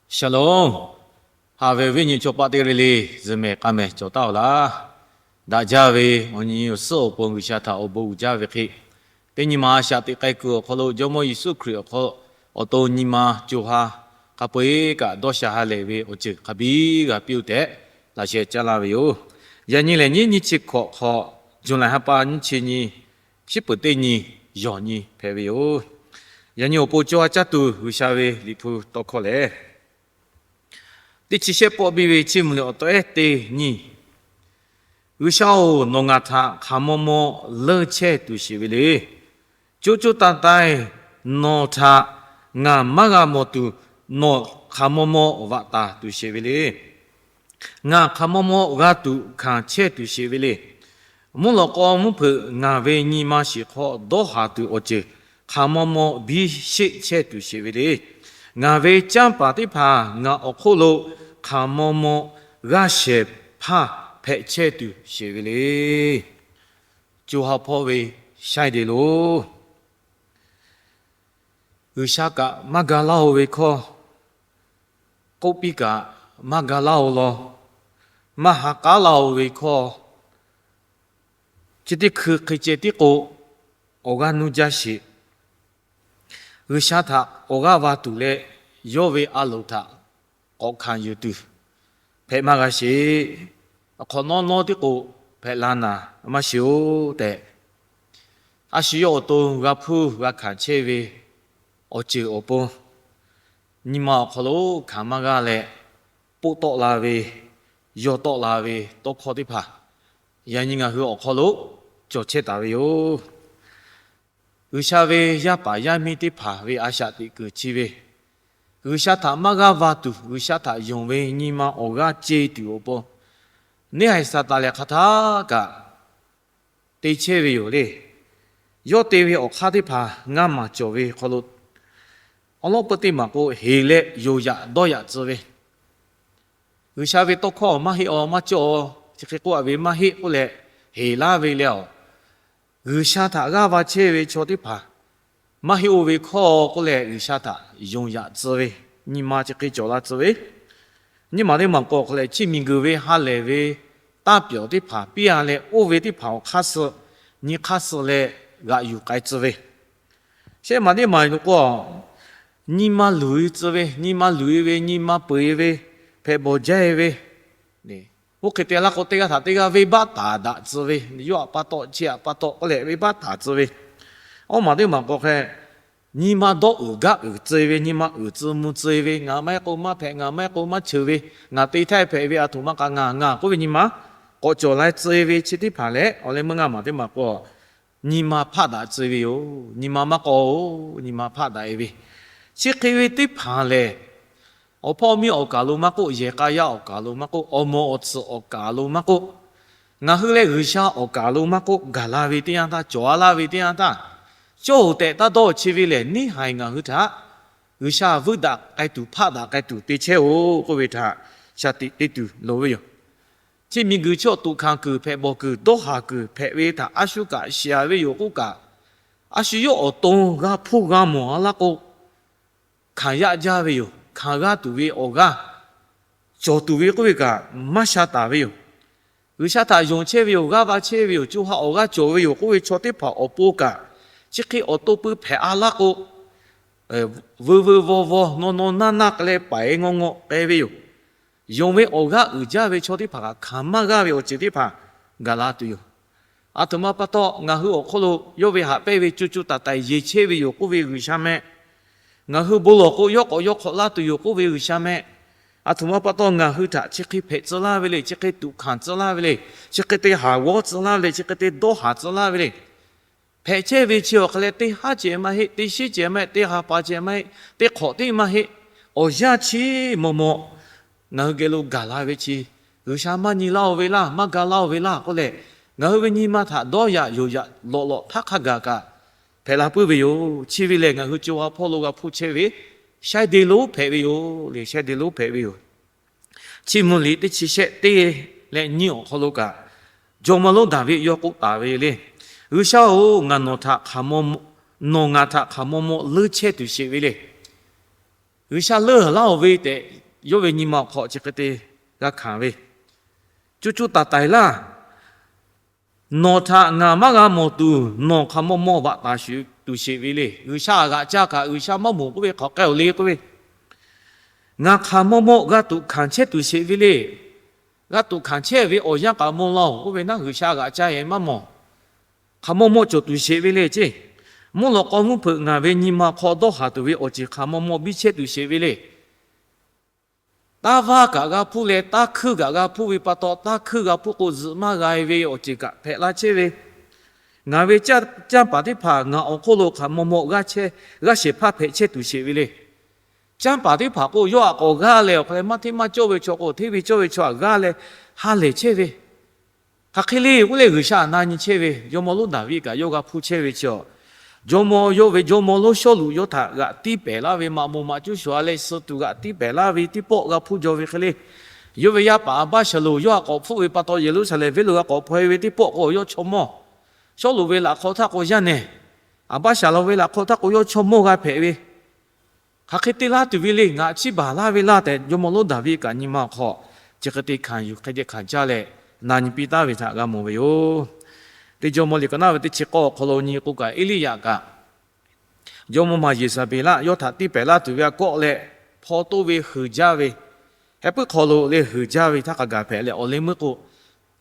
Shalom. Haꞈ ve awˬ viˉ nyi chaw paˆ teˇ g'aˇ le le, zuhꞈ mehˍ k'a mehˍ cawˬ taˉ-oˬ laˇ. Daꞈ jaˇ ve awˬ nyi awˬ suhˉ awˬ pon G'uiˬsha htaꞈ awˬ bon uiˍ jaˇ ve hk'e, teˇ nyi ma a shaꞈ teꞈ k'ai kuiˬ awˬ hk'aw lo Jawˇmawˇ Yeˍsuˆ Hkriꞈ awˬ hk'aw lo awˬ to nyi ma co ha hk'a peu-eˬ kaꞈ dawˇ sha ha lehˬ ve awˬ ceuˬ hk'a biˇ g'a piˇ-oˆ tehꞈ laꞈ sheh caˇ laˇ ve yoˬ. Yaꞈ nyi lehˬ nyiˇ nyiˇ chi hkawꞈ hk'aw, July ha pa nyiˇ chi nyi, shiˉ peuˍ teˇ nyi, yawˬ nyi hpehꞈ ve yoˬ. Yaꞈ nyi awˬ pon co ha caˇ tuˬ G'uiˬsha ve Liꞈ hpu tawˇ hkawˇ lehˬ, teˇ chi shehˆ pawˆ biˇ ve Chiˇ mvuh liꞈ awˬ taw ehˉ teˇ nyi. G'uiˬsha-oˬ, nawˬ ngaˬ htaꞈ hk'aˬ maw maw leuˇ chehˇ tuˬ sheˍ ve le. Co co taiˍ taiˍ nawˬ htaꞈ ngaˬ maˇ g'a mawˬ tuˬ, nawˬ hk'aˬ maw maw vaꞈ taˍ tuˬ sheˍ ve le. Ngaˬ hk'aˬ maw maw g'a tuꞈ hkanˍ chehˇ tuˬ sheˍ ve le. Mvuhˇ lawꞈ k'aw mvuhˇ hpeuꞈ ngaˬ ve nyi ma shiˍ hk'aw dawˇ haˍ tuˬ awˬ ceuˬ hk'aˬ maw maw biˇ sheˆ chehˇ tuˬ sheˍ ve le. Ngaˬ ve canˇ paˍ teˇ hpaˍ ngaˬ awˬ hk'oˆ lo hk'aˬ maw maw g'aˇ shehˍ hpaˇ hpehꞈ chehˇ tuˬ sheˍ ve le. Co ha hpawˇ ve shaˉ de lo G'uiˬsha kaꞈ maˇ ga laˇ-oˬ ve hkawˇ, k'oˆ piˇ kaꞈ maˇ ga laˇ-oˬ law, maˇ ha k'aˉ laˇ-oˬ ve hkawˇ, chi teˇ hkui hk'e ceh tiˉ k'o, awˬ g'aˇ nuˇ jaˇ sheˍ. G'uiˬsha htaꞈ awˬ g'aˇ va tuˬ leh, yawˇ ve a loˍ htaꞈ k'awꞈ hkanˍ yuˬ tuˬ hpehꞈ maˇ g'a sheˍ. Awˬ hk'awꞈ nawˉ nawˉ tiˉ k'o, hpehꞈ la naˍ maˇ sheˍ-oˬ tehꞈ, a shu yawˇ awˬ to g'a hpuˇ g'a hkanˍ chehˇ ve awˬ ceuˬ awˬ pon, nyi ma awˬ hk'aw lo hkanˍ maˇ g'aˇ leh, poˆ tawˆ la ve, yaw tawˆ la ve tawˇ hkawˇ teˇ hpaˍ yaꞈ nyi ngaˬ hui awˬ hk'aw lo cawˬ chehˇ taˍ ve yoˬ. G'uiˬsha ve yaˇ paˍ yaˇ miˇ teˇ hpaˍ ve a shaꞈ teꞈ kuiˬ chi ve, G'uiˬsha htaꞈ maˇ g'aˇ va tuˬ, G'uiˬsha htaꞈ yonˍ ve nyi ma awˬ g'aˇ ce tuˬ awˬ pon, neˇ haiˬ Saˍtanˍ lehˬ hk'aˬ htaˇ kaꞈ te chehˇ ve yoˬ le. Yawˇ te ve awˬ hk'aˇ teˇ hpaˍ ngaˇ maˬ cawˬ ve hk'aw lo, awˉ lawˉ peu teˇ maˬ k'o, heˍ leh yoˬ yaꞈ dawˇ yaꞈ tcuh ve, G'uiˬsha ve tawˇ hkawˇ maˇ heˆ aw maˇ cawˇ aw, chi hk'e k'oˆ a ve maˇ heˆ k'oˆ leh heˍ laˇ ve le aˬ. G'uiˬsha htaꞈ g'aˇ va chehˇ ve chaw teˇ hpaˍ, maˇ heˆ oˇ ve hkawˇ k'oˆ leh G'uiˬsha htaꞈ yonˍ yaꞈ tcuh ve, nyi ma chi hk'e cawˬ la tcuh ve, nyiˇ maˬ teˇ maˬ k'o hk'e leh, chi miˬguiˬ ve ha lehˬ ve taˇ pyawˬ teˇ hpaˍ piˇ-a leh, oˇ ve teˇ hpaˍ awˬ hk'aˇ suh nyi hk'aˇ suh leh g'aꞈ yuˬ k'ai tcuh ve, shehˆ maˬ teˇ maˬ lo k'o, nyi ma luˬ-e tcuh ve, nyi ma luˬ-e ve, nyi ma peu-e ve, hpehꞈ bawˬ jaˇ-e ve, oˇ hk'e te laˇ k'o, teˇ g'aˇ htaꞈ teˇ g'aˇ venˇbaˆ taˍ daꞈ tcuh ve, yawˇ aꞈ pa taw chi aꞈ pa taw k'oˆ leh venˇbaˆ taˍ tcuh ve, awˉ maˬ teˇ maˬ k'o hk'e, nyi ma dawˇ uiˍ gaˇ uiˍ tcuh ve, nyi ma uiˍ tcuh mvuh tcuh ve, ngaˬ maˇ heˆ k'o maˇ hpehꞈ, ngaˬ maˇ heˆ k'o maˇ cheuˬ ve, ngaˬ te htaˇ hpehꞈ ve, aˬ htoꞈ ma k'a ngaˬ ngaˬ k'oˆ ve nyi ma k'awꞈ cawˬ la tcuh ve chi teˇ hpaˍ lehˬ, awˬ leh meuˇ ngaˇ maˬ teˇ maˬ k'o, nyi ma hpaˆ daꞈ tcuh ve yoˬ. Nyi ma maˇ k'aw-oˬ, nyi ma hpaˆ daꞈ-e ve, chi hk'e ve teˇ hpaˍ lehˬ, awˬ hpawˇ miˇ awˬ kaˬ lo maˇ k'oˆ, yehˬ k'a yaˇ awˬ kaˬ lo maˇ k'oˆ, awˬ moˍ awˬ tsuhꞈ awˬ kaˬ lo maˇ k'oˆ, ngaˬ hui leh G'uiˬsha awˬ kaˬ lo maˇ k'oˆ, gaˬ la ve teˇ yanˇ htaˇ, cawˬ-a laˇ ve teˇ yanˇ htaˇ, cawˇ-oˬ tehꞈ taˇ dawˇ chi ve lehˬ, neˇ haiˬ ngaˬ hui htaꞈ G'uiˬsha vuiˇ daꞈ k'ai tuˬ, hpaˆ daꞈ k'ai tuˬ te chehˇ-oˬ k'oˆ ve htaꞈ shaˍ tiꞈ te tuˬ loˍ ve yoˬ. Chi miˬguiˬ chi awˬ toꞈ hkanˍ kuiˬ hpehꞈ bawˬ kuiˬ dawˇ haˍ kuiˬ hpehꞈ ve htaꞈ a shu kaꞈ shiˍ ve yoˬ k'oˆ kaꞈ, a shu yawˇ awˬ to g'a hpuˇ g'a mawˬ-a laˇ k'o, hkanˍ yaˇ jaˇ ve yoˬ. Hkanˍ g'aˇ tuˬ ve awˬ g'aˇ cawˬ tuˬ ve k'oˆ ve kaꞈ maˇ sha taˍ ve yoˬ. G'uiˬsha htaꞈ yonˍ chehˇ ve yoˬ, g'aˇ va chehˇ ve yoˬ, co ha awˬ g'aˇ cawˬ ve yoˬ k'oˆ ve chaw teˇ hpaˍ awˬ pon kaꞈ, chi hk'e awˬ to pui hpehꞈ-a laˇ k'o, veu veu vaw vaw naw naw naˇ naˇ k'ai leh paiˍ ngaw ngaw k'ai ve yoˬ. Yonˍ ve awˬ g'aˇ uiˍ jaˇ ve chaw teˇ hpaˍ kaꞈ hkanˍ maˇ g'aˇ ve awˬ ceuˬ teˇ hpaˍ gaˬ la tuˬ yoˬ. Aˬ htoꞈ ma pa taw ngaˬ hui awˬ hk'oˆ lo yawˇ ve haꞈ pehnˇ ve co co taiˍ taiˍ yeˬ chehˇ ve yoˬ k'oˆ ve G'uiˬsha meh. Ngaˬ hui bon lawˬ k'o, yawˇ k'awꞈ yawˇ hk'awꞈ laˇ tuˬ yoˬ k'oˆ ve G'uiˬsha meh. Aˬ htoꞈ ma pa taw ngaˬ hui htaꞈ chi hk'e hpehꞈ tcuh laˇ ve le, chi hk'e tuꞈ hkanˍ tcuh laˇ ve le, chi hk'e te haˍ g'awˇ tcuh laˇ ve le, chi hk'e te dawˇ haˍ tcuh laˇ ve le. Hpehꞈ chehˇ ve chi awˬ hk'a leh teˇ haˉ ceh maˇ heˆ, teˇ shiˉ ceh maˇ heˆ, teˇ ha pa ceh maˇ heˆ, teˇ hk'awꞈ teˇ maˇ heˆ, awˬ yanˇ chi maw maw ngaˬ hui geh lo gaˬ la ve chi, G'uiˬsha maˇ nyi laˇ-oˬ ve laˇ, maˇ ga laˇ-oˬ ve laˇ k'oˆ leh, ngaˬ hui ve nyi ma htaꞈ dawˇ yaꞈ yonˍ yaꞈ lawꞈ lawꞈ htaˇ hk'a gaˬ kaꞈ hpehꞈ la puiˉ ve yoˬ. Chi ve lehˬ, ngaˬ hui co ha hpawˇ lo g'a hpuˇ chehˇ ve shaˉ de lonˉ hpehꞈ ve yoˬ le, shaˉ de lonˉ hpehꞈ ve yoˬ. Chiˇ mvuh liꞈ teˇ chi shehˆ teˇ leh nyiˇ awˬ hk'aw lo kaꞈ, jawˇmawˇ lonˉ Daˍviˆ yawˇ k'oˆ taˍ ve le, G'uiˬsha-oˬ, ngaˬ nawˬ htaꞈ hk'aˬ maw, nawˬ ngaˬ htaꞈ hk'aˬ maw maw leuˇ chehˇ tuˬ sheˍ ve le. G'uiˬsha leuˇ laˇ-oˬ ve tehꞈ yawˇ ve nyi ma awˬ hk'aw chi hk'e te g'a hkanˍ ve, co co taiˍ taiˍ laˇ. Nawˬ htaꞈ ngaˬ maˇ g'a mawˬ tuˬ, nawˬ hk'aˬ maw maw vaꞈ taˍ shuˍ tuˬ sheˍ ve le. G'uiˬsha g'aꞈ ca kaꞈ G'uiˬsha maˇ mawˬ k'oˆ ve hk'aˬ k'ai-oˬ le k'oˆ ve, ngaˬ hk'aˬ maw maw g'a tuꞈ hkanˍ chehˇ tuˬ sheˍ ve le. G'a tuꞈ hkanˍ chehˇ ve awˬ yanˇ k'aꞈ maw laˇ-oˬ k'oˆ ve naˉ, G'uiˬsha g'aꞈ ca-e maˇ mawˬ. Hk'aˬ maw maw cawˬ tuˬ sheˍ ve le ceˇ. Mvuhˇ lawꞈ k'aw mvuhˇ hpeuꞈ ngaˬ ve nyi ma hk'aw dawˇ haˍ tuˬ ve awˬ ceuˬ hk'aˬ maw maw biˇ chehˇ tuˬ sheˍ ve le. Taˇ vaˇ kaꞈ g'a hpuˇ leh, taˇ hkuiˇ kaꞈ g'a hpuˇ ve pa taw, taˇ hkuiˇ g'a hpuˇ k'o zuhꞈ maˇ g'a-e ve awˬ ceuˬ kaꞈ hpehꞈ la chehˇ ve, ngaˬ ve canˇ paˍ teˇ hpaˍ ngaˬ awˬ hk'oˆ lo hk'aˬ maw maw g'aˇ shehˍ hpaˇ hpehꞈ chehˇ tuˬ sheˍ ve le. Canˇ paˍ teˇ hpaˍ k'o yawˇ aꞈ k'awꞈ g'aˇ leh, awˬ hk'a leh maˇ hteˇ maˇ cawˇ ve chaw k'o, hteˇ ve cawˇ ve chaw aꞈ g'aˇ leh ha lehˬ chehˇ ve, hk'aˬ hk'e le k'oˆ leh G'uiˬsha aꞈ na nyi chehˇ ve, jawˇmawˇ lonˉ Daˍviˆ kaꞈ yawˇ g'a hpuˇ chehˇ ve chi-a. Jawˇmawˇ, yawˇ ve jawˇmawˇ lonˉ Sawˉluꞈ yawˇ htaꞈ g'aꞈ tiˇ pehˍ laˇ ve, maꞈ moˍ maꞈ cuˇ shuˍ-a leh suh tuˬ g'aꞈ tiˇ pehˍ laˇ ve teˇ pawˆ g'a hpuˇ jaw ve hk'e le. Yawˇ ve yaˇ paˍ Aˍbaˇshaˍlonˍ yawˇ aꞈ k'awꞈ hpfuhˆ ve pa taw, Yeˍruˆsaˍlehnˍ venˇ lo g'a k'awꞈ hpaw-e ve teˇ pawˆ k'o yawˇ chaw mawˇ. Sawˉluꞈ ve laꞈ hk'aw htaˇ k'o yaˇ nehˬ, Aˍbaˇshaˍlonˍ ve laꞈ hk'aw htaˇ k'o yawˇ chaw mawˇ g'a hpehꞈ ve, hk'aˬ hk'e te laˇ tuˬ ve le, ngaˬ chiˇ baˬ laˇ ve laˇ tehꞈ jawˇmawˇ lonˉ Daˍviˆ kaꞈ nyi ma awˬ hk'aw chi hk'e te hkanˍ yuˬ hk'e te hkanˍ jaˇ leh na nyi piˇ taˍ ve htaꞈ g'a mawˬ ve yoˬ. Teˇ Jawˇmawˇ liꞈ ka naˉ ve teˇ chi k'awˇ awˬ hk'aw lo nyi k'o kaꞈ, Eˇliˇyaꞈ kaꞈ jawˇmawˇ ma Yeˍzaˍbeˍlaˆ yawˇ htaꞈ tiˇ pehˍ laˇ tuˬ ve aꞈ kawˆ leh hpaw toˆ ve huiˍ jaˇ ve, heh puiˉ hk'aw lo leh huiˍ jaˇ ve htaˇ hk'a gaˬ hpehꞈ leh, awˬ leh meuˇ k'o,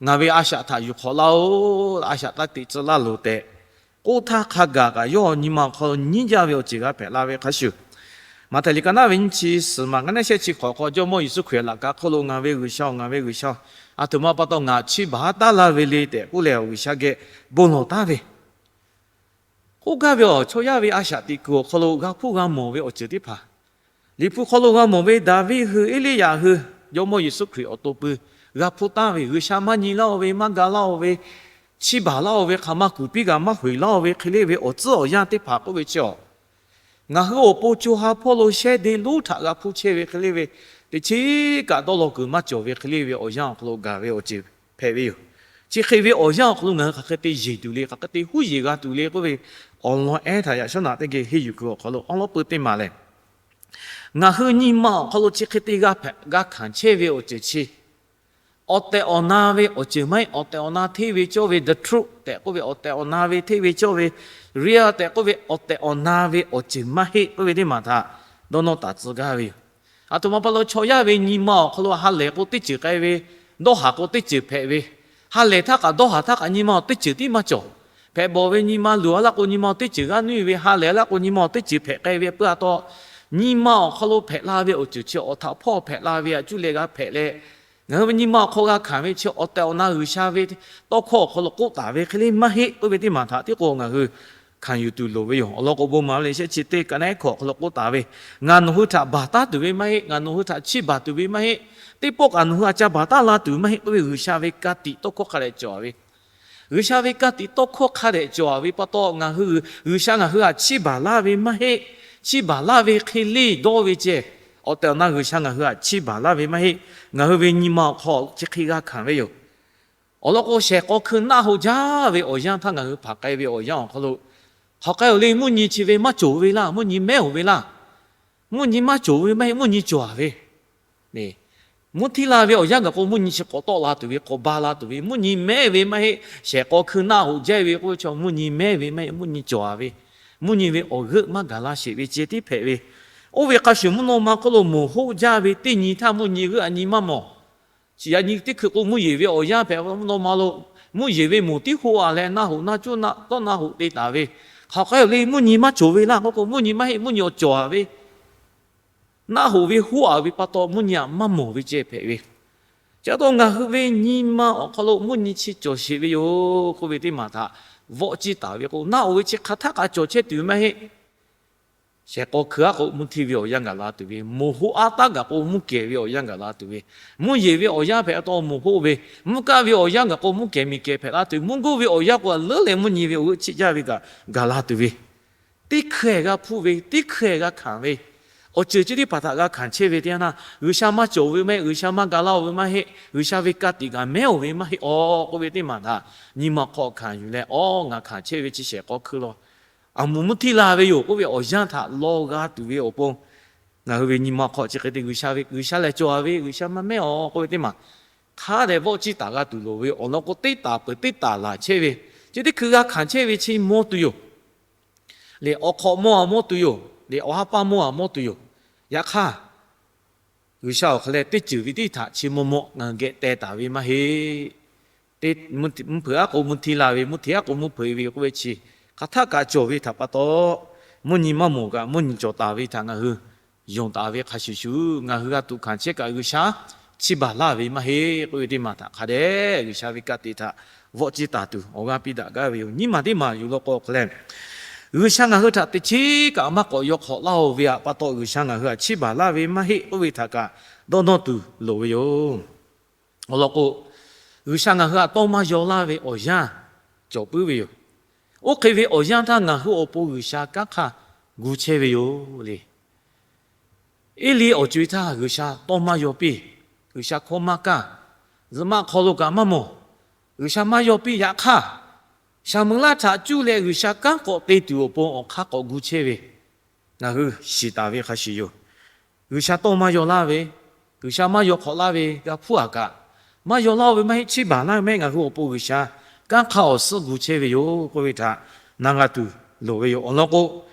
Ngaˬ ve a shaꞈ htaꞈ yuˬ hk'awꞈ laˇ-oˬ, a shaꞈ taˇ teꞈ tcuh laˇ loˬ tehꞈ k'oˆ htaˇ, hk'a gaˬ kaꞈ yawˇ nyi ma awˬ hk'aw lo nyiˉ jaˇ ve awˬ ceuˬ g'a hpehꞈ la ve hk'a shuˍ, Maꞈhtehˍ liꞈ ka naˉ ve nyiˇ chi suhˍ maˬ ka naˉ shehˆ chi hk'awꞈ hk'aw, Jawˇmawˇ Yeˍsuˆ Hkriꞈ laꞈ ka hk'oˆ lo, Ngaˬ ve G'uiˬsha-oˬ, ngaˬ ve G'uiˬsha-oˬ, aˬ htoꞈ ma pa taw ngaˬ chiˇ baˬ taˉ laˇ ve le tehꞈ k'oˆ leh, awˬ G'uiˬsha geh bon lawˬ taˉ ve, k'oˆ gaˇ ve awˬ chaw yaˇ ve a shaꞈ teꞈ kuiˬ awˬ hk'aw lo g'a hpuˇ g'a mawˬ ve awˬ ceuˬ teˇ hpaˍ, Liꞈ hpu hk'aw lo g'a mawˬ ve Daˍviˆ hui, Eˇliˇyaꞈ hui, Jawˇmawˇ Yeˍsuˆ Hkriꞈ awˬ to pui g'a hpuˇ taˍ ve, G'uiˬsha maˇ nyi laˇ-oˬ ve, maˇ ga laˇ-oˬ ve, chiˇ baˬ laˇ-oˬ ve, hk'aˬ ma kuˬ piˇ kaꞈ maˇ hoꞈ laˇ-oˬ ve hk'e le ve awˬ tcuhˉ awˬ yanˇ teˇ hpaˍ k'oˆ ve chi-a, ngaˬ hui awˬ pon co ha hpawˇ lo shehˇ de lonˉ htaꞈ g'a hpuˇ chehˇ ve hk'e le ve, teꞈ chiˉ kaꞈ dawˇ law kuiˬ maˇ cawˬ ve hk'e le ve awˬ yanˇ awˬ hk'aw lo gaˬ ve awˬ ceuˬ hpehꞈ ve yoˬ. Chi hk'e ve awˬ yanˇ awˬ hk'aw lo ngaˬ hui hk'aˬ hk'e te yeˬ tuˬ le, hk'aˬ hk'e te huˉ yeˬ g'a tuˬ le k'oˆ ve, awˬ lawn ehˉ htaꞈ yaꞈ shawˉ naꞈ teˇ geh henˇ yuˬ kuiˬ awˬ hk'aw lo awˉ lawˉ peu teˇ maˬ lehˬ, ngaˬ hui nyi ma awˬ hk'aw lo chi hk'e te g'a hpehꞈ g'a hkanˍ chehˇ ve awˬ ceuˬ chi, awˬ tehˬ awˬ na ve awˬ ceuˬ maˇ heˆ. Awˬ tehˬ awˬ na hteˇ ve cawˇ ve, the truth tehꞈ k'oˆ ve, awˬ tehˬ awˬ na ve hteˇ ve cawˇ ve, real tehꞈ k'oˆ ve, awˬ tehˬ awˬ na ve awˬ ceuˬ maˇ heˆ k'oˆ ve teˇ maˬ htaꞈ dawˇ nawˇ taˍ tcuh gaˇ ve yoˬ. Aˬ htoꞈ ma pa taw chaw yaˇ ve nyi ma awˬ hk'aw lo ha lehˬ k'o teˇ ceuˬ k'ai ve, dawˇ haˍ k'o teˇ ceuˬ hpehꞈ ve, ha lehˬ htaˇ kaꞈ dawˇ haˍ htaˇ kaꞈ nyi ma awˬ teˇ ceuˬ tiˉ maˇ cawˬ. Hpehꞈ bawˬ ve nyi ma luˬ-a laˇ k'o nyi ma awˬ teˇ ceuˬ g'aˇ nuˇ ve, ha lehˬ laˇ k'o nyi ma awˬ teˇ ceuˬ hpehꞈ k'ai ve peuˬ a taw, nyi ma awˬ hk'aw lo hpehꞈ la ve awˬ ceuˬ chi awˬ htaꞈ hpawˇ hpehꞈ la ve a cuˇ leh g'a hpehꞈ leh, ngaˬ hui ve nyi ma awˬ hk'aw g'a hkanˍ ve chi awˬ tehˬ awˬ na G'uiˬsha ve tawˇ hkawˇ awˬ hk'aw lo k'oˆ taˍ ve hk'e le maˇ heˆ k'oˆ ve teˇ maˬ htaꞈ tiˉ k'o ngaˬ hui hkanˍ yuˬ tuˬ loˍ ve yoˬ. Awˬ lawn k'o bon maˍ ve le shehˆ chi teˇ ka naˉ ehˉ hkawꞈ awˬ hk'aw lo k'oˆ taˍ ve, Ngaˬ nawˬ hui htaꞈ baˬ taˉ tuˬ ve maˇ heˆ, ngaˬ nawˬ hui htaꞈ chiˇ baˬ tuˬ ve maˇ heˆ, teˇ pawˆ kaꞈ nawˬ hui a ca baˬ taˉ la tuˬ maˇ heˆ k'oˆ ve G'uiˬsha ve ka tiꞈ tawˇ hkawˇ hk'a dehꞈ cawˬ ve, G'uiˬsha ve ka tiꞈ tawˇ hkawˇ hk'a dehꞈ cawˬ ve pa taw ngaˬ hui, G'uiˬsha ngaˬ hui htaꞈ chiˇ baˬ laˇ ve maˇ heˆ. Chiˇ baˬ laˇ ve hk'e le dawˇ ve ceh, awˬ tehˬ awˬ na G'uiˬsha ngaˬ hui htaꞈ chiˇ baˬ laˇ ve maˇ heˆ. Ngaˬ hui ve nyi ma awˬ hk'aw chi hk'e g'a hkanˍ ve yoˬ. Awˬ lawn k'o shehˍ k'aw hkui naˆ hoꞈ jaˇ ve awˬ yanˇ htaˇ ngaˬ hui hpanˍ k'ai ve awˬ yanˇ awˬ hk'aw lo, hk'aˬ k'ai-oˬ le, mvuhˇ nyi chi ve maˇ cawˬ ve laˇ, mvuhˇ nyi mehˉ-oˬ ve laˇ. Mvuhˇ nyi maˇ cawˬ ve maˇ heˆ, mvuhˇ nyi cawˬ-a ve. Mvuhˇ htiˇ la ve awˬ yanˇ gaˬ k'o mvuhˇ nyi chi k'awꞈ tawˆ la tuˬ ve, k'awꞈ ba la tuˬ ve, mvuhˇ nyi mehˉ ve maˇ heˆ. Shehˍ k'aw hkui naˆ hoꞈ jaˇ ve k'oˆ ve chaw mvuhˇ nyi mehˉ ve maˇ heˆ, mvuhˇ nyi cawˬ-a ve. Mvuhˇ nyi ve awˬ g'euˆ maˇ gaˬ la sheˍ ve ceh tiˉ hpehꞈ ve. Oˇ ve hk'a shuˍ mvuhˇ naw ma hk'oˆ lo moˬ hoˆ jaˇ ve teˇ nyi htaˇ mvuhˇ nyi g'euˆ a nyi maˇ mawˬ. Chi yaꞈ nyi teˇ hkui k'o mvuhˇ yeˬ ve awˬ yanˇ hpehꞈ, mvuhˇ naw ma lo mvuhˇ yeˬ ve moˬ tiˉ hoˆ-a leh naˆ hoꞈ naˆ cuˉ naˆ tawˆ naˆ hoꞈ te taˍ ve. Hk'aˬ k'ai-oˬ le, mvuhˇ nyi maˇ cawˬ ve laˇ k'oˆ k'o mvuhˇ nyi maˇ heˆ, mvuhˇ nyi awˬ cawˬ-a ve. Naˆ hoꞈ ve hoˆ-a ve pa taw mvuhˇ nyi htaꞈ maˇ mawˬ ve ceh hpehꞈ ve. Chi pa taw ngaˬ hui ve nyi ma awˬ hk'aw lo mvuhˇ nyi chi cawˬ sheˍ ve yoˬ k'oˆ ve teˇ maˬ htaꞈ vawˆ ciˇ taˍ ve k'o, naˆ hoꞈ ve chi hk'aˬ htaˆ kaꞈ cawˬ chehˇ tuˬ ve maˇ heˆ. Shehˍ k'aw hkui-a k'o mvuhˇ htiˇ ve awˬ yanˇ gaˬ la tuˬ ve, moˬ hoˆ a taˉ gaˬ k'o mvuhˇ kehˬ ve awˬ yanˇ gaˬ la tuˬ ve, mvuhˇ yeˬ ve awˬ yanˇ hpehꞈ taw moˬ hoˆ ve, mvuhˇ kaˇ ve awˬ yanˇ gaˬ k'o mvuhˇ kehˬ miˬ kehˬ hpehꞈ la tuˬ, mvuhˇ guˇ ve awˬ yanˇ k'o leuˉ leh mvuhˇ nyi ve awˬ g'euˆ chiˆ jaˇ ve kaꞈ gaˬ la tuˬ ve, teˇ hkeh g'a hpuˇ ve, teˇ hkeh g'a hkanˍ ve, awˬ ceuˬ chi teˇ hpaˍ htaꞈ g'a hkanˍ chehˇ ve teˇ yanˇ htaˇ, G'uiˬsha maˇ cawˬ ve maˇ heˆ, G'uiˬsha maˇ ga laˇ-oˬ ve maˇ heˆ, G'uiˬsha ve ka tiꞈ kaꞈ mehˉ-oˬ ve maˇ heˆ-aw k'oˆ ve teˇ maˬ htaꞈ nyi ma hk'aw hkanˍ yuˬ leh, awˬ, ngaˬ hkanˍ chehˇ ve chi shehˍ k'aw hkui law, aˬ moˍ mvuhˇ htiˇ la ve yoˬ k'oˆ ve awˬ yanˇ htaꞈ law g'a tuˬ ve awˬ pon Ngaˬ hui ve nyi ma hk'aw chi hk'e te G'uiˬsha ve, G'uiˬsha leh cawˬ-a ve, G'uiˬsha maˇ mehˉ-aw k'oˆ ve teˇ maˬ hk'a dehꞈ vawˆ ciˇ taˍ g'a tuˬ loˍ ve awˬ lawn k'o, teˇ taˍ peuˬ teˇ taˍ laˬ chehˇ ve, chi teˇ hkui g'a hkanˍ chehˇ ve chi mawˇ tuˬ yoˬ. Leh awˬ hk'awꞈ mawˇ-a mawˇ tuˬ yoˬ. Leh awˬ ha pa mawˇ-a mawˇ tuˬ yoˬ. Yaꞈ hk'aˇ, G'uiˬsha awˬ hk'aw leh teˇ ceuˬ ve teˇ htaꞈ chi maw maw ngaˬ hui geh teh taˍ ve maˇ heˆ. Mvuhˇ hpeuꞈ aˉ k'o mvuhˇ htiˇ la ve, mvuhˇ htiˇ aˉ k'o mvuhˇ hpeuꞈ ve k'oˆ ve chi, hk'aˬ htaˆ kaꞈ cawˬ ve htaꞈ pa taw, mvuhˇ nyi maˇ mawˬ kaꞈ mvuhˇ nyi cawˬ taˍ ve htaꞈ ngaˬ hui yonˍ taˍ ve hk'a shuˍ shuˍ, ngaˬ hui g'a tuꞈ hkanˍ chehˇ kaꞈ G'uiˬsha chiˇ baˬ laˇ ve maˇ heˆ k'oˆ ve teˇ maˬ htaꞈ hk'a dehꞈ G'uiˬsha ve ka tiꞈ htaꞈ vawˆ ciˇ taˍ tuˬ awˬ g'aˇ piˇ daꞈ gaˇ ve yoˬ. Nyiˇ maˬ teˇ maˬ yuˬ law k'o hk'a leh, G'uiˬsha ngaˬ hui htaꞈ teꞈ chiˉ kaꞈ maˇ k'awꞈ yaw hk'awꞈ laˇ-oˬ ve htaꞈ pa taw, G'uiˬsha ngaˬ hui htaꞈ chiˇ baˬ laˇ ve maˇ heˆ k'oˆ ve htaꞈ kaꞈ dawˇ nawˇ tuˬ loˍ ve yoˬ. Awˬ lawn k'o, G'uiˬsha ngaˬ hui htaꞈ tawˇ maˇ yaw laˇ ve awˬ yanˇ cawˬ puiˉ ve yoˬ. Oˇ hk'e ve awˬ yanˇ htaˇ ngaˬ hui awˬ pon G'uiˬsha kanˉ hk'a gu chehˇ ve yoˬ le. Eˇliˆ awˬ co-e htaˇ G'uiˬsha tawˇ maˇ yaw piˇ. G'uiˬsha hkawˇ maˇ kaˇ. Zuhꞈ maꞈ hk'aw lo kaꞈ maˇ mawˬ. G'uiˬsha maˇ yaw piˇ. Yaꞈ hk'aˇ, Saˍmoˍeˍlaˆ htaꞈ cuˇ leh G'uiˬsha kanˉ k'awꞈ te tuˬ awˬ pon awˬ hk'aˇ k'awꞈ gu chehˇ ve ngaˬ hui shiˍ taˍ ve hk'a shuˍ yoˬ. G'uiˬsha tawˇ maˇ yaw laˇ ve, G'uiˬsha maˇ yaw hk'awꞈ laˇ ve g'a hpuˇ-a kaꞈ, maˇ yaw laˇ-oˬ ve maˇ heˆ, chiˇ baˬ laˇ ve maˇ heˆ, ngaˬ hui awˬ pon G'uiˬsha kanˉ hk'a awˬ suhˉ gu chehˇ ve yoˬ k'oˆ ve htaꞈ na g'a tuˬ loˍ ve yoˬ. Awˬ lawn k'o,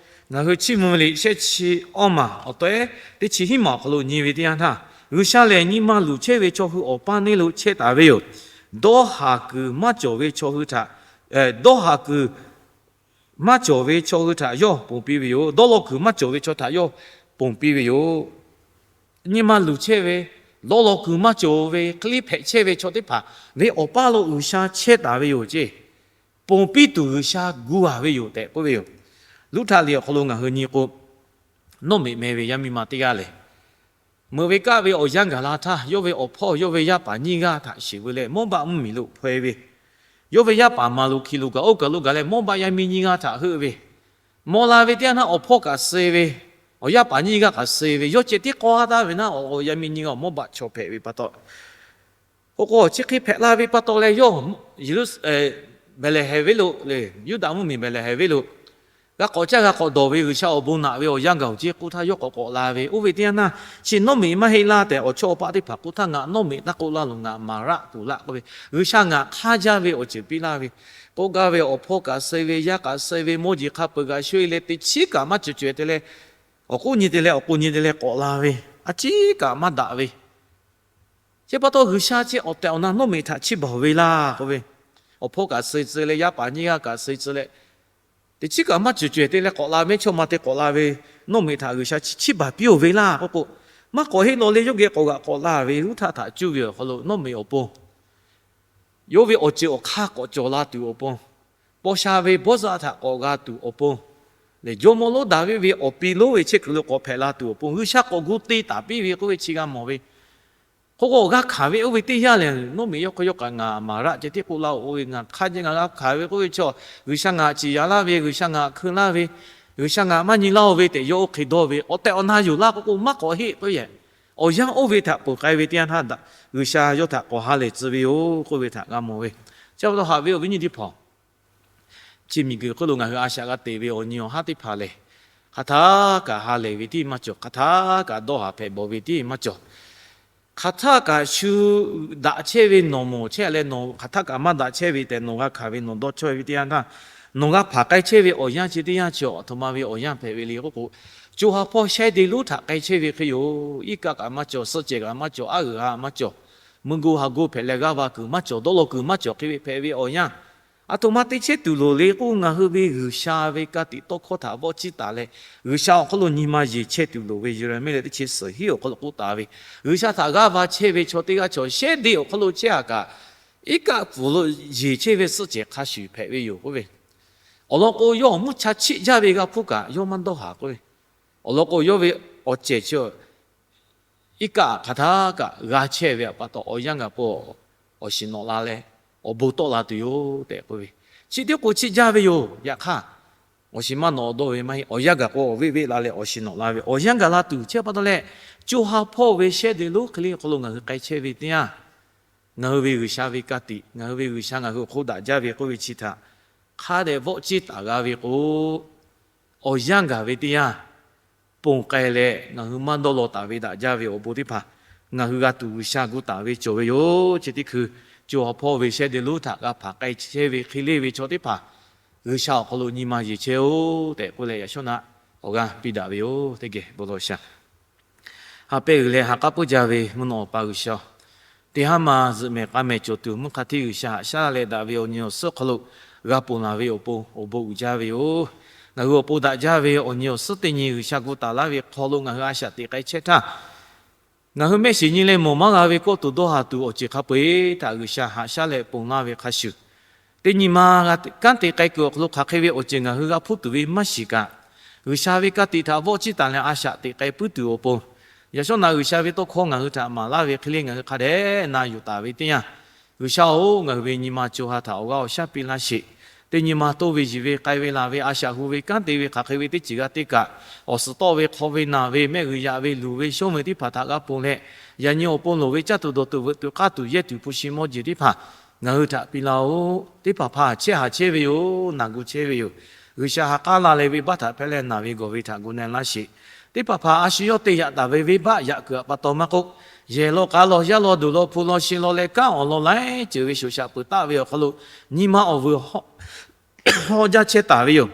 ngaˬ hui Chiˇ mvuh ve liꞈ shehˆ chi awˇ maˬ awˬ tawehˉ teˇ chi hiˉ maˬ awˬ hk'aw lo nyi ve teˇ yanˇ htaˇ, G'uiˬsha lehˬ nyi ma luˬ chehˇ ve chaw hui awˬ paˇ neˇ lo chehˇ taˍ ve yoˬ. Dawˇ haˍ kuiˬ maˇ cawˬ ve chaw hui htaꞈ, dawˇ haˍ kuiˬ maˇ cawˬ ve chaw hui htaꞈ yawˇ ponˬ piˇ ve yoˬ. Dawˇ law kuiˬ maˇ cawˬ ve chaw htaꞈ yawˇ ponˬ piˇ ve yoˬ. Nyi ma luˬ chehˇ ve, dawˇ law kuiˬ maˇ cawˬ ve hk'e liˇ hpehꞈ chehˇ ve chaw teˇ hpaˍ ve awˬ paˇ lo G'uiˬsha chehˇ taˍ ve yoˬ ceˇ. Ponˬ piˇ tuˬ G'uiˬsha gu-a ve yoˬ tehꞈ k'oˆ ve yoˬ. Luˇ htaꞈ liꞈ awˬ hk'aw lo ngaˬ hui nyi k'o, Nawˇmeꞈ meh ve yaˇ miˇ ma teˇ g'aˇ lehˬ, meuꞈ ve kaˆ ve awˬ yanˇ gaˬ la htaˇ, yawˇ ve awˬ hpawˇ yawˇ ve yaˇ paˍ nyiˇ g'aˇ htaꞈ shiˍ veu leh Mawˇbaˆ mvuhˇmiˬ lo hpaw-e ve, yawˇ ve yaˇ paˍ maˍ lo hki lo gaˬ oˇ kaˬ lo gaˬ leh, Mawˇbaˆ yaˇ miˇ nyiˇ g'aˇ htaꞈ heuˆ ve, maw la ve teˇ yanˇ htaˇ awˬ hpawˇ kaꞈ suh ve, awˬ yaˇ paˍ nyiˇ g'aˇ kaꞈ suh ve, yawˇ ceh tiˉ k'awˇ ha taˍ ve naˉ, awˬ yaˇ miˇ nyiˇ g'aˇ Mawˇbaˆ chaw hpehꞈ ve pa taw, k'o k'o chi hk'e hpehꞈ la ve pa taw leh, yawˇ Behˍlehˍhehnˍ venˇ lo le, Yuˇdaꞈ mvuhˇmiˬ Behˍlehˍhehnˍ venˇ lo g'a k'awꞈ caˇ g'a k'awꞈ dawˬ ve G'uiˬsha awˬ bon naꞈ ve awˬ yanˇ gaˬ-oˬ ceˇ k'oˆ htaˇ, yawˇ k'awꞈ k'awꞈ la ve. Oˇ ve teˇ yanˇ htaˇ, chi Nawˇmeꞈ maˇ heˆ laˇ tehꞈ awˬ chawˇ awˬ paˆ teˇ hpaˍ k'oˆ htaˇ, ngaˬ Nawˇmeꞈ taˇ k'oˆ laˇ loˬ, ngaˬ Maˍraˆ tuˬ laˇ k'oˆ ve, G'uiˬsha ngaˬ hk'aˇ jaˇ ve awˬ ceuˬ piˇ laˇ ve, k'oˆ gaˇ ve awˬ hpawˇ kaꞈ suh ve, yaˇ kaꞈ suh ve, mawˇ jeˬ hk'a peuˬ g'a sho-e leh teꞈ chiˉ kaꞈ maˇ cawˬ caweh te leh, awˬ k'oˆ nyi te leh awˬ k'oˆ nyi te leh k'awꞈ la ve, a ciˉ kaꞈ maˇ daꞈ ve, chi pa taw G'uiˬsha chi awˬ tehˬ awˬ na Nawˇmeꞈ htaꞈ chiˇ baˬ ve laˇ k'oˆ ve, awˬ hpawˇ kaꞈ suh tcuh leh yaˇ paˍ nyiˇ g'aˇ kaꞈ suh tcuh leh, teꞈ chiˉ kaꞈ maˇ cawˬ caweh te leh k'awꞈ la ve, chaw ma te k'awꞈ la ve, Nawˇmeꞈ htaꞈ G'uiˬsha chiˇ baˬ piˇ-oˬ ve laˇ k'oˆ k'o, maˇ k'awꞈ heˆ law leh yawˇ geh k'awꞈ g'aꞈ k'awꞈ la ve, Ruˇhtaˆ htaꞈ cuˇ ve awˬ hk'aw lo Nawˇmeꞈ awˬ pon yawˇ ve awˬ ceuˬ awˬ hk'aˇ k'awꞈ cawˬ la tuˬ awˬ pon, paw sha ve Bawˇzaˆ htaꞈ k'awꞈ g'a tuˬ awˬ pon, lehˬ jawˇmawˇ lonˉ Daˍviˆ ve awˬ pi lonˉ ve chehˇ kuiˬ lo k'awꞈ hpehꞈ la tuˬ awˬ pon G'uiˬsha k'awꞈ gu te taˍ piˇ ve k'oˆ ve chi g'a mawˬ ve. K'o k'o awˬ g'aˇ hkanˍ ve oˇ ve teˇ yanˇ lehˬ, Nawˇmeꞈ yawˇ hk'aˇ yawˇ kaꞈ ngaˬ Maˍraˆ ceh tiˉ k'oˆ laˇ-oˬ ve, ngaˬ hk'aˇ jaˇ, ngaˬ g'a hkanˍ ve k'oˆ ve chaw, G'uiˬsha ngaˬ htaꞈ ciˍ yaˍ laˇ ve, G'uiˬsha ngaˬ htaꞈ hkui laˇ ve, G'uiˬsha ngaˬ htaꞈ maˇ nyi laˇ-oˬ ve tehꞈ yawˇ oˇ hk'e dawˇ ve, awˬ tehˬ awˬ na yoˬ laˇ k'oˆ k'o maˇ k'awꞈ heˆ k'oˆ ve, awˬ yanˇ oˇ ve htaꞈ peuˬ k'ai ve teˇ yanˇ htaˇ, G'uiˬsha yawˇ htaꞈ k'awꞈ ha lehˬ tcuh ve yoˬ k'oˆ ve htaꞈ g'a mawˬ ve. Chi pa taw haꞈ ve awˬ viˉ nyi teˇ hpaˍ, chi miˬ guiˬ hk'oˆ lo ngaˬ hui a shaꞈ g'a te ve awˬ nyi awˬ haˉ teˇ hpaˍ lehˬ, hk'aˬ htaˇ kaꞈ ha lehˬ ve tiˉ maˇ cawˬ. Hk'aˬ htaˇ kaꞈ dawˇ haˍ hpehꞈ bawˬ ve tiˉ maˇ cawˬ. Hk'aˬ htaˇ kaꞈ shu daꞈ chehˇ ve nawˬ mawˬ chehˇ leh, nawˬ hk'aˬ htaˇ kaꞈ maˇ daꞈ chehˇ ve tehꞈ nawˬ g'a hkanˍ ve nawˬ dawˇ chaweh ve teˇ yanˇ htaˇ, nawˬ g'a hpanˍ k'ai chehˇ ve awˬ yanˇ chi teˇ yanˇ chi awˬ htoꞈ ma ve awˬ yanˇ hpehꞈ ve le k'oˆ k'o, co ha hpawˇ shehˉ de lonˉ htaꞈ k'ai chehˇ ve hk'e yoˬ. Iˉ kaˆ kaꞈ maˇ cawˬ, suhˆ cehˬ kaꞈ maˇ cawˬ, aˉ g'uiˬ ha maˇ cawˬ, mvuhˇ go haˍ go hpehꞈ leh g'aˇ va kuiˬ maˇ cawˬ, dawˇ law kuiˬ maˇ cawˬ hk'e ve hpehꞈ ve awˬ yanˇ, aˬ htoꞈ ma te chehˇ tuˬ loˍ le k'o, ngaˬ hui ve G'uiˬsha ve ka tiꞈ tawˇ hkawˇ htaꞈ vawˆ ciˇ taˍ leh, G'uiˬsha awˬ hk'aw lo nyi ma yeˬ chehˇ tuˬ loˍ ve Yeˍraˍmiˆ leh teˇ chi suhˍ hiˉ awˬ hk'aw lo k'oˆ taˍ ve, G'uiˬsha htaꞈ g'aˇ va chehˇ ve chaw teˇ g'aˇ chaw shehˉ de awˬ hk'aw lo chehˇ-a kaꞈ, iˉ kaˆ pfuhˍ lo yeˬ chehˇ ve suhˆ cehˬ hk'a shuˍ hpehꞈ ve yoˬ k'oˆ ve. Awˬ lawn k'o, yawˇ awˬ mvuhˇ cha chiˆ jaˇ ve g'a hpuˇ kaꞈ yawˇ maˇ dawˇ haˍ k'oˆ ve. Awˬ lawn k'o, yawˇ ve awˬ cehˬ chi iˉ kaˆ hk'aˬ htaˇ kaꞈ g'a chehˇ ve pa taw, awˬ yanˇ gaˬ k'o, awˬ shiˍ nawꞈ la leh awˬ bon tawˆ la tuˬ yoˬ tehꞈ k'oˆ ve. Chi teˇ k'o chiˆ jaˇ ve yoˬ. Yaꞈ hk'aˇ, awˬ shiˍ maˇ nawꞈ dawˇ ve maˇ heˆ. Awˬ yanˇ gaˬ k'o, awˬ veˆ veˆ la leh awˬ shiˍ nawꞈ la ve, awˬ yanˇ gaˬ la tuˬ chehˇ pa taw leh, co ha hpawˇ ve shehˉ de lonˉ hk'e le hk'aw lo ngaˬ hui k'ai chehˇ ve teˇ yanˇ, ngaˬ hui ve G'uiˬsha ve ka tiꞈ, ngaˬ hui ve G'uiˬsha ngaˬ hui awˬ hk'oˆ daꞈ jaˇ ve k'oˆ ve chi htaꞈ hk'a dehꞈ vawˆ ciˇ taˍ g'a ve k'o, awˬ yanˇ gaˬ ve teˇ yanˇ, ponˬ k'ai leh ngaˬ hui maˇ dawˇ law taˍ ve daꞈ jaˇ ve awˬ bon teˇ hpaˍ, ngaˬ hui g'a tuˬ G'uiˬsha gu taˍ ve cawˬ ve yoˬ. Chi teˇ hkui co ha hpawˇ ve shehˆ de lonˉ htaꞈ g'a hpanˍ k'ai chehˇ ve hk'e le ve chaw teˇ hpaˍ, G'uiˬsha awˬ hk'aw lo nyi ma yeˬ chehˇ-oˆ tehꞈ k'oˆ leh, yaꞈ shawˉ naꞈ awˬ g'aˇ piˇ daꞈ ve yoˬ. Teˇ geh bon lawˬ shaˍ. Ha pehˇ g'uiˬ leh ha k'aˉ puiˉ jaˇ ve mvuhˇ naw awˬ pa G'uiˬsha-oˬ, teˇ haˉ ma zuhꞈ mehˍ k'a mehˍ cawˬ tuˬ, mvuhˇ hk'a htiˇ G'uiˬsha haꞈ shaˉ leh daꞈ ve awˬ nyi awˬ suhˉ hk'aw lo g'a ponˬ laˬ ve awˬ pon awˬ bon uiˍ jaˇ ve yoˬ. Ngaˬ hui awˬ pon daꞈ jaˇ ve awˬ nyi awˬ suhˉ teˇ nyi G'uiˬsha gu taˍ laˇ ve hk'aw lo ngaˬ hui a shaꞈ teꞈ k'ai chehˇ htaˇ, ngaˬ hui mehˆ shiˍ nyi leh mawˬ maˇ g'a ve kawˆ tuˬ dawˇ haˍ tuˬ awˬ ceuˬ hk'a peu-eˬ htaꞈ G'uiˬsha haꞈ shaˉ leh ponˬ laˇ ve hk'a shuˍ, teˇ nyi ma kanˉ te k'ai kuiˬ awˬ hk'aw lo hk'aˬ hk'e ve awˬ ceuˬ ngaˬ hui g'a hpuˇ tuˬ ve maˇ shiˍ kaꞈ, G'uiˬsha ve ka tiꞈ htaꞈ vawˆ chiˇ taˍ leh a shaꞈ teꞈ k'ai puiˉ tuˬ awˬ pon, yaꞈ shawˉ naꞈ G'uiˬsha ve tawˇ hkawˇ ngaˬ hui htaꞈ maˍ laˇ ve hk'e le ngaˬ hui hk'a dehꞈ na yuˬ taˍ ve teˇ yanˇ, G'uiˬsha-oˬ, ngaˬ hui ve nyi ma co ha htaꞈ awˬ g'aˇ awˬ shaˉ piˇ laˇ sheˍ. Teˇ nyi ma toˇ ve yiˬ ve k'ai ve laˬ ve a shaꞈ hu ve kanˉ te ve hk'aˬ hk'e ve teˇ ceuˬ g'a te kaꞈ, awˬ suhˍ tawˆ ve hk'aw ve naˬ ve mehˆ g'uiˬ yaꞈ ve luˬ ve shonˇ ve teˇ hpaˍ htaꞈ g'a ponˬ leh, yaꞈ nyi awˬ pon loˍ ve caˇ tuˬ dawˬ tuˬ veuꞈ tuˬ k'aˇ tuˬ yehˇ tuˬ hpu shi mawˇ jeˬ teˇ hpaˍ ngaˬ hui htaꞈ piˇ laˇ-oˆ. Teˇ hpaˍ hpaˍ chehˇ haˍ chehˇ ve yoˬ. Naˬ gu chehˇ ve yoˬ. G'uiˬsha ha k'aˉ la leh venˇbaˆ htaꞈ hpehˇ leh naˬ ve gawˬ ve htaꞈ gu na laˇ sheˍ. Teˇ hpaˍ hpaˍ a shu yawˇ te yaꞈ taˍ ve venˇbaˆ yaꞈ kuiˬ aꞈ pa taw maˇ k'oˆ, yehˬ law k'a law yaˇ law duˬ law hpu law shi law leh kanˉ awˬ lawn laiˉ ceuˬ ve shoˍ shaꞈ peuˬ taˆ ve awˬ hk'aw lo nyi ma awˬ vuiˬ hawˇ jaˇ chehˇ taˍ ve yoˬ.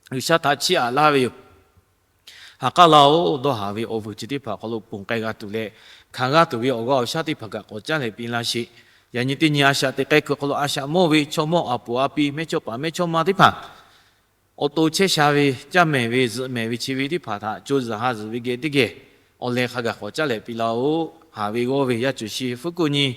G'uiˬsha htaꞈ chiˇ aꞈ laˇ ve yoˬ. Ha k'aˉ laˇ-oˆ. Dawˇ haˍ ve awˬ vuiˬ chi teˇ hpaˍ awˬ hk'aw lo ponˬ k'ai g'a tuˬ leh, hkanˍ g'a tuˬ ve awˬ g'aˇ awˬ shaˉ teˇ hpaˍ kaꞈ k'awꞈ caˉ leh piˇ laˇ sheˍ. Yaꞈ nyi teˇ nyi a shaꞈ teꞈ k'ai kuiˬ awˬ hk'aw lo a shaꞈ mawˇ ve chaw mawˇ a puˍ a pi mehˇchawˇ paˍ mehˇchawˇma teˇ hpaˍ awˬ to chehˇ sha ve, caˇ mehˍ ve, zuhꞈ mehˍ ve, chi ve teˇ hpaˍ htaꞈ co zuhˬ ha zuhˬ ve geh teˇ geh awˬ leh hk'a gaˬ k'awꞈ caˉ leh piˇ laˇ-oˆ. Haˍ ve g'awˇ ve yaˇ cuˬ shi fuˉ kuˆ nyi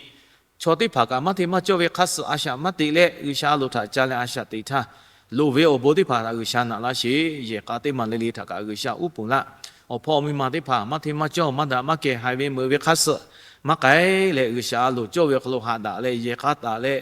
chaw teˇ hpaˍ kaꞈ maˇ hteˇ maˇ cawˇ ve hk'a suhˍ a shaꞈ maˇ teꞈ leh, G'uiˬsha a loˍ htaꞈ ca leh a shaꞈ teꞈ htaˇ, loˍ ve awˬ bon teˇ hpaˍ htaꞈ G'uiˬsha naꞈ laˇ sheˍ. Yehˬ k'a teˇ maˬ le le htaꞈ kaꞈ G'uiˬsha uˉ peunˍ laˇ. Awˬ hpawˇ awˬ miˇ ma teˇ hpaˍ maˇ hteˇ maˇ cawˇ maˇ daꞈ maˇ kehˬ haiˬ ve meuꞈ ve hk'a suhˍ maˇ k'ai leh, G'uiˬsha a loˍ cawˇ ve awˬ hk'aw lo haꞈ daꞈ leh yehˬ k'a taˍ leh,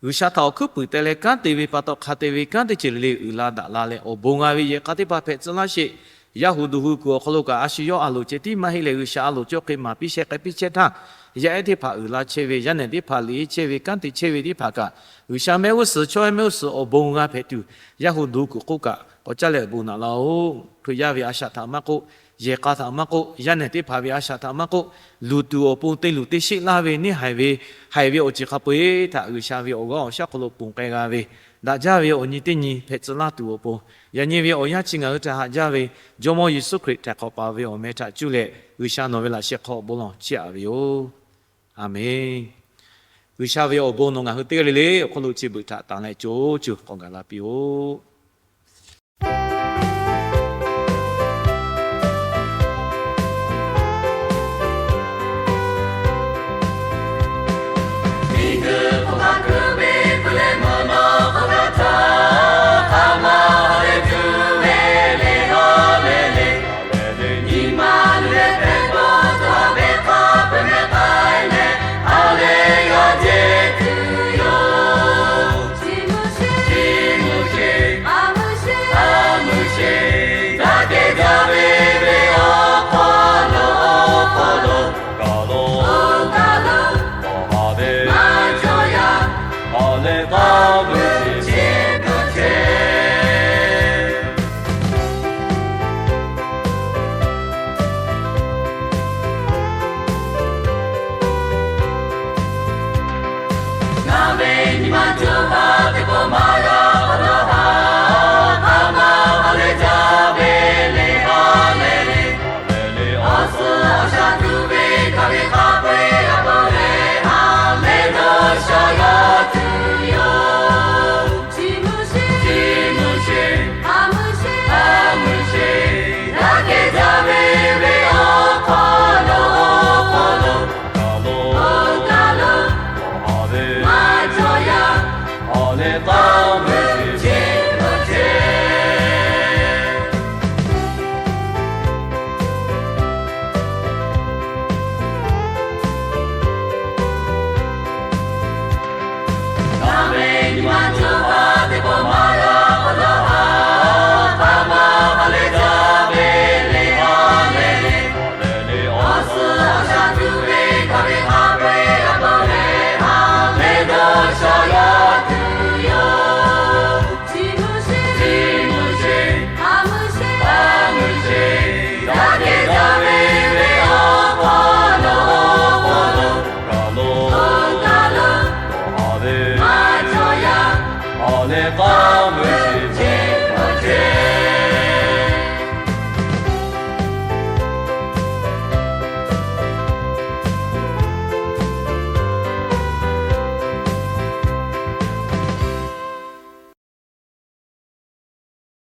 G'uiˬsha htaꞈ awˬ hkuiˉ puiˍ teh leh kanˉ te ve pa taw hk'a te ve kanˉ teˇ ceuˬ le le uiˍ la daꞈ la leh awˬ bon g'a ve yehˬ k'a teˇ hpaˍ hpehꞈ tcuh laˇ sheˍ. Yaˇ hu duˬ hu kuiˬ awˬ hk'aw lo kaꞈ a shu yawˇ a loˍ ceh tiˉ maˇ heˆ leh, G'uiˬsha a loˍ cawˇ hk'e maˍ piˇ sheh k'ai piˇ chehˇ htaˇ, yaˇ ehˉ teˇ hpaˍ uiˍ la chehˇ ve, yaˇ nehˬ teˇ hpaˍ liꞈ henˇ chehˇ ve, kanˉ te chehˇ ve teˇ hpaˍ kaꞈ, G'uiˬsha mehˆ g'uˇ suhˍ chaw ehˉ mehˆ g'uˇ suhˍ awˬ bon g'a hpehꞈ tuˬ, yaˇ hu duˬ hu kuiˬ k'oˆ kaꞈ k'awꞈ caˉ leh awˬ bon naꞈ laˇ-oˆ. Hkriꞈ yaˇ ve a shaꞈ htaꞈ maˇ k'oˆ, yehˬ k'a htaꞈ maˇ k'oˆ, yaˇ nehˬ teˇ hpaˍ ve a shaꞈ htaꞈ maˇ k'oˆ, luˬ tuˬ awˬ pon te luˬ te sheˆ laˇ ve neˇ haiˬ ve, haiˬ ve awˬ ceuˬ hk'a peu-eˬ htaꞈ G'uiˬsha ve awˬ g'aˇ awˬ shaˉ hk'aw lo ponˬ k'ai g'a ve, daꞈ jaˇ ve awˬ nyi teˇ nyi hpehꞈ tcuh laˇ tuˬ awˬ pon, yaꞈ nyi ve awˬ yanˇ chi ngaˬ hui htaꞈ haꞈ jaˇ ve Jawˇmawˇ Yeˍsuˆ Hkriꞈ htaiˍ hk'awꞈ paˍ ve awˬ meh htaꞈ cuˇ leh G'uiˬsha nawˬ ve laꞈ sheh hk'aw bon lawˬ chiˇ aꞈ ve yoˬ. A menˬ. G'uiˬsha ve awˬ bon nawˬ ngaˬ hui teˇ g'aˇ le le awˬ hk'aw lo chi beuꞈ htaꞈ tanˬ leh co co k'awꞈ gaˬ la piˇ-oˆ. k'aw meuꞈ